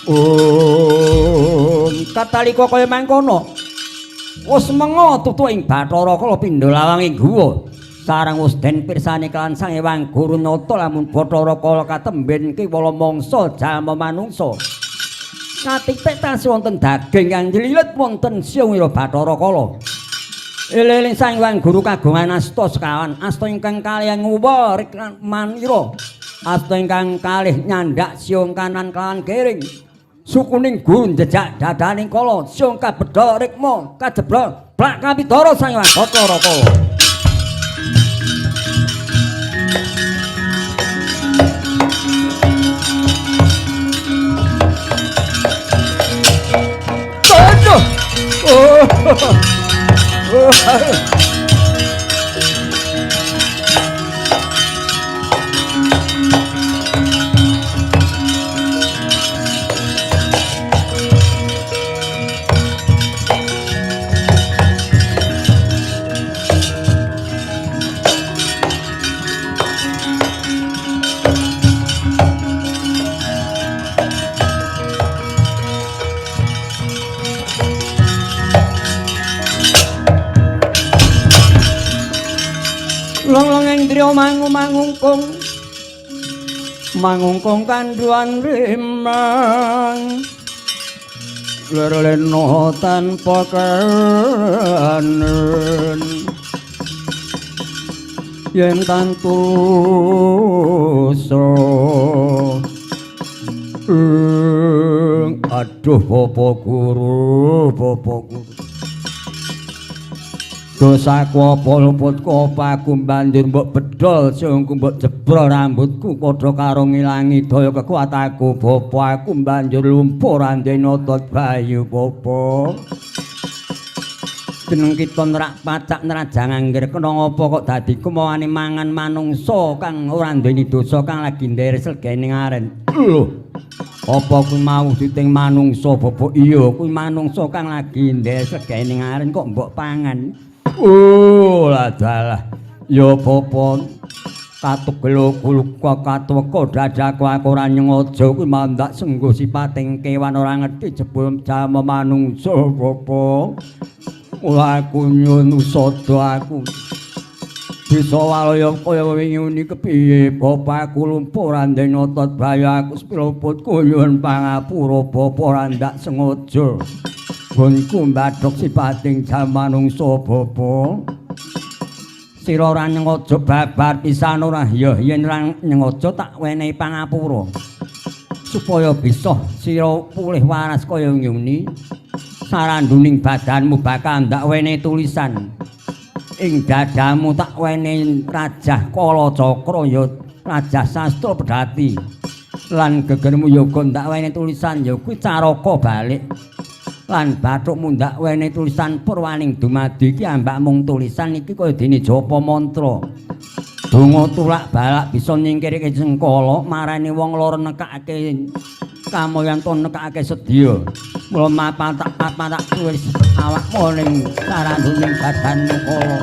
Om katalika kaya mangkono. Wis menga tutu ing Bathara Kala pindha lawange guwa. Sareng wis den pirsani kelan Sang Hyang Guru nyata lamun Bathara Kala katemben kewala mangsa jalma manungsa. Katipik tasih wonten daging kang njlilit wonten siung Bathara Kala. Eling Sang Hyang Guru kagungan asta sekawan, asta ingkang kalih nguwa manira, asta ingkang kalih nyandak siung kanan kelawan kering. Sukuning guru njejak dadaning kala, siung kabedha rikma kajeblok blak kapidara Sang Hyang Bathara Kala. Aduh. Oh. Oh. Long-long indriya mangu-mangungkung mangungkung kandhuwan rimang lerlena tanpa kanen yen tantu so aduh Bapak Guru, Bapak Guru. Dosaku apa luputku apa aku banjur mbok bedol sungku mbok jebrol rambutku padha karo ngilangi daya kekuatanku bapa aku banjur lumpuh randene otot bayu bapa. Jeneng kita nerak pacak nerajang angger kena ngapa kok dadi kumawane mangan manungsa kang ora duweni dosa kang lagi nderes legene aren. Lho, apa kuwi mau diting manungsa bapa? Iya, kuwi manungsa kang lagi nderes legene aren kok mbok pangan. Oh, ladalah. Ya bapa, katugel kuluka katuweka dadaku aku ora nyengaja kuwi mandak sengguh sipating kewan ora ngerti jebul jalma manungsa bapa. Mula aku nyuwun usada aku bisa walaya kaya wingi uni kepiye bapa aku lumpuh ora ndene otot bayu aku sepiluputku nyuwun pangapura bapa ora ndak sengaja. Nggonku mbadhok sipating jalma manungsa bapa. Sira ora nyengaja babar pisan ora? Ya yen ora nyengaja tak wenehi pangapura supaya bisa sira pulih waras kaya ngene. Saranduning badanmu bakal ndak wenehi tulisan. Ing dadamu tak wenehi rajah kala cakra ya rajah sastra pedhati. Lan gegermu ya uga ndak wenehi tulisan ya kuwi caraka balik. Lan bathukmu ndak wenehi tulisan purwaning dumadi iki ambak mung tulisan iki kaya dene japa mantra. Donga tulak balak bisa nyingkirke sengkala marani wong lara nekake kamoyan to nekake sedya. Mula mapan tak tulis awakmu ning saranduning badanmu kala.